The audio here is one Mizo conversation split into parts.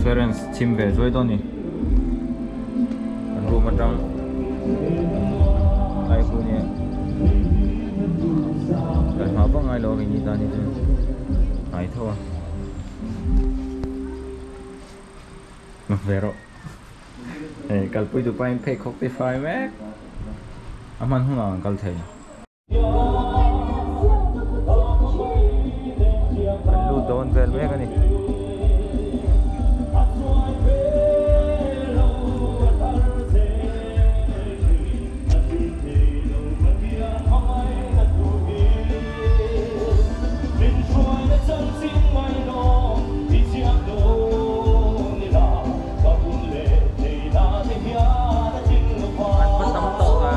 Conference chhim ve zuai dawn a ni kan room atang lai khu nia kal hma vak ngai lo a keini tan hi chuan hnai tho a ve rawh hei kalpui duh pahin pheikhawk te fai mek a hman hunah kan kal thei. Kan lut dawn vel mek a ni. An va tam tawh a.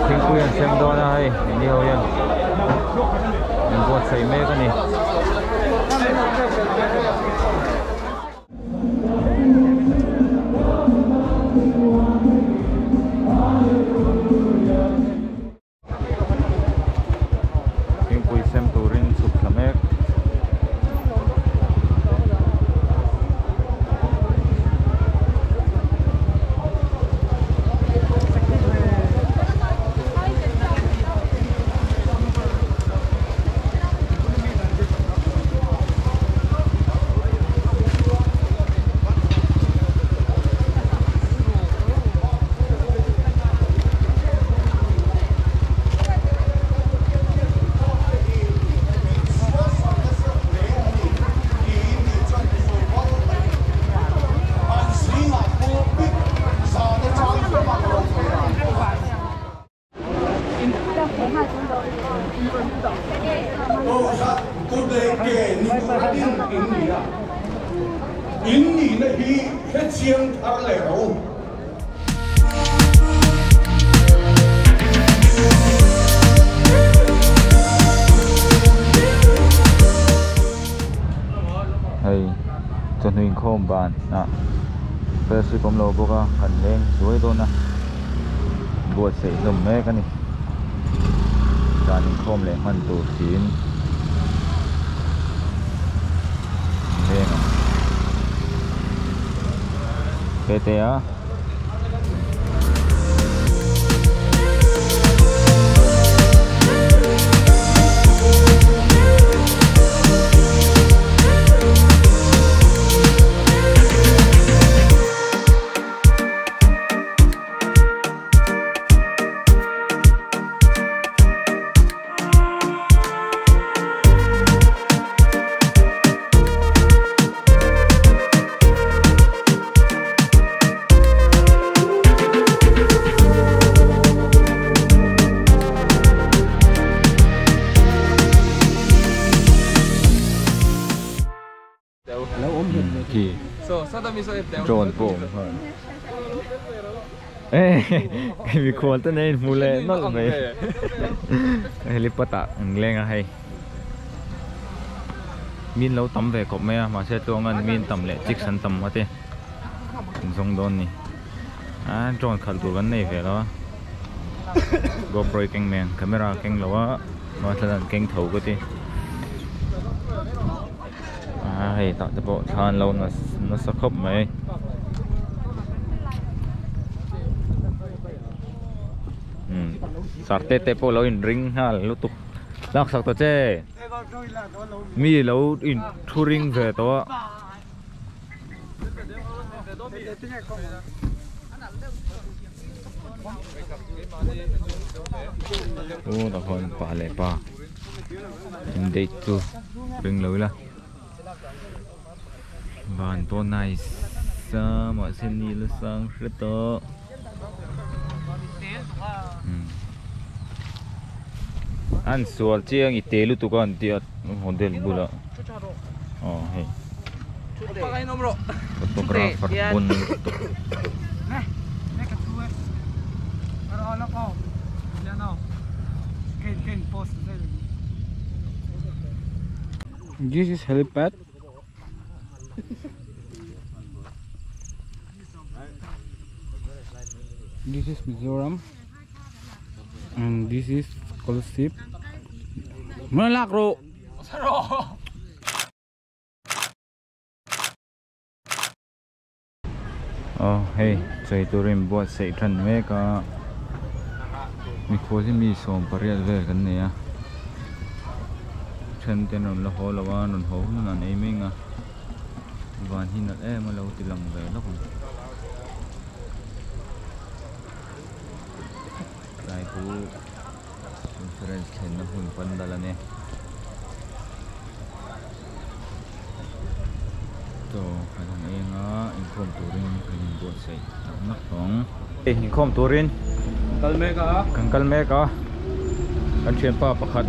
Thingpui an sem dawn a hei ni ho hian an buatsaih mek a ni. Thingpui sem turin chhuk thla mek. Hei chawhnu inkhawm ban ah fellowship awm lo bawk a kan leng zuai dawn a buatsaih hlawm mek a ni zan inkhawm leh hman tur tiin leng ang tete a. Khi drone pawh awm nghal eh mikhual te nen hmu leh nawlh mai helipad ah an leng a hei min lo tam ve khawp mai a mahse tluangan min tam leh chicks an tam a te an zawng dawn a ni a drone khalh tur kan nei ve lo a gopro keng nen camera keng lo a mahse an keng tho ka ti. Hei tah te pawh thla an lo nasa khawp mai. Sarte te pawh lo in ring nghal lutuk lak sak ta che mi lo in thu ring ve tawh a. Aw tah khawn pa leh pa in date chu ring lo ila van pawh nice a mahse ni la sang hre tawh an sual chiang i te lutuk a an tia hotel bulah aw hei photographer pawn lutuk. This is helipad. This is Mizoram and this is scholarship. Malakro. Aw hei chei turin buatsaih than mek a mikhual hi mi sawm pariat vel kan nei a then te an rawn la haw lo a an rawn haw hun an ei mai ang a van hi nalh em a lo ti lang ve lawk ang tlai chu conference thlenna hmun pandal a ni. Chaw kan han ei anga inkhawm turin kan inbuatsaih tak nak tawh ang. Inkhawm turin kal mek a kan kal mek a kan thianpa pakhat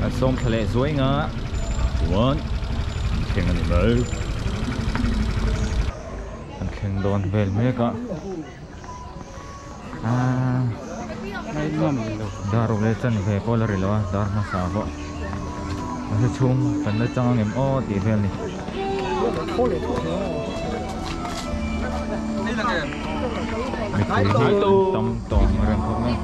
kan sawm thla leh zuai nga chuan an thleng a ni mai an thleng dawn vel mek a aaa dar uk leh chanve pawh la ri lo a dar hmasa pawh a hre chhung kan la chang angem aw tih vel a ni. Mipui hi an tam tawng reng khawp mai.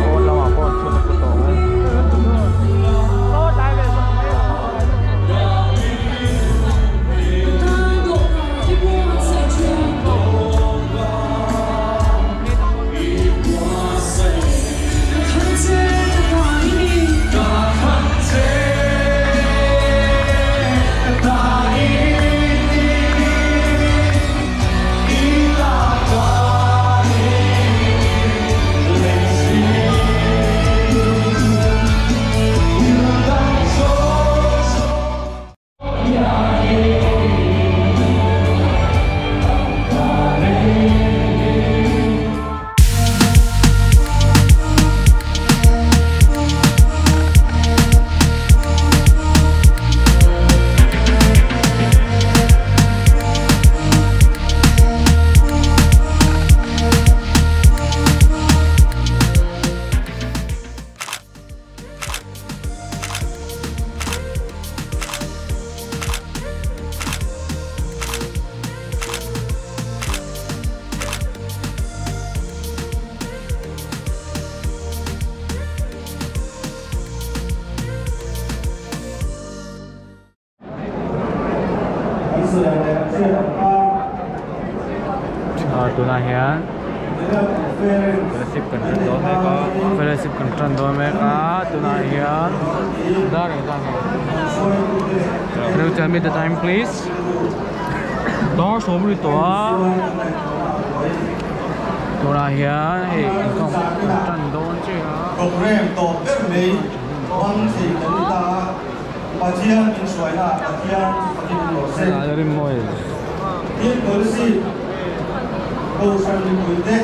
Pawn lamah pawh an thu nasa tawh mai. Tunah hian fellowship kan tan dawn mek a fellowship kan tan dawn mek a tunah hian dar engzat nge can you tell me the time please dar sawm ri tawh a tunah hian hei inkhawm kan tan dawn chiah a. Program tawp ber mai hmang thei kan ni ta a, Pathian min hruaina ah Pathian chu fakin awm rawh se. Tin, policy Kohhran mipuite